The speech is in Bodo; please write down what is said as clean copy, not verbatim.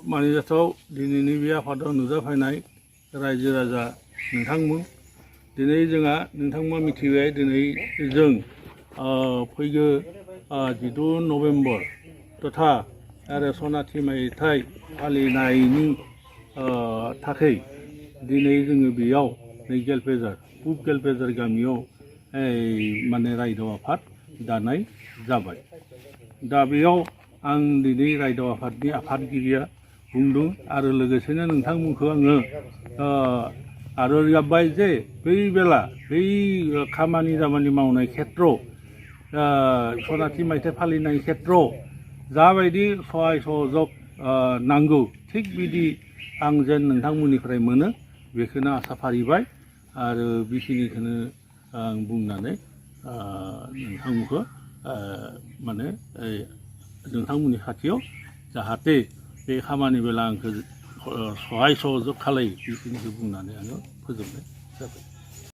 मानिजाथाव दिनैनि बे आफादाव नुजाफैनाय रायजो राजा नोंथांमोन दिनै जोंहा नोंथांमोना मिथिबाय दिनै जों फैगौ 12 नभेम्बर तथा आरो सनाथि मायथाइ फालिनायनि थाखाय दिनै जोङो बेयाव नै गेलपेजार पुब गेलपेजार गामियाव माने रायजो आफाद दानाय जाबाय। दा बेयाव आं दिनै रायजो आफादनि आफादगिरिया बुंदों आरो लोगोसेनो नोंथांमोनखौ आङो आरो रोजाबबाय जे बै बेला बै खामानि दामानि मावनाय खेत्रआव सनाथि मायथाइ फालिनाय खेत्रआव जाबायदि सहाय सहयोग नांगौ थिग बिदि आं जेन नोंथांमोननिफ्राय मोनो बेखौनो आसा फारिबाय आरो बेखिनिखौनो आं बुंनानै नोंथांमोनखौ माने नोंथांमोननि खाथियाव जाहाथे बे खामानि बेला आंखौ सहाय सहयोग खालायो बेखिनिखौ बुंनानै आङो फोजोबनाय जाबाय।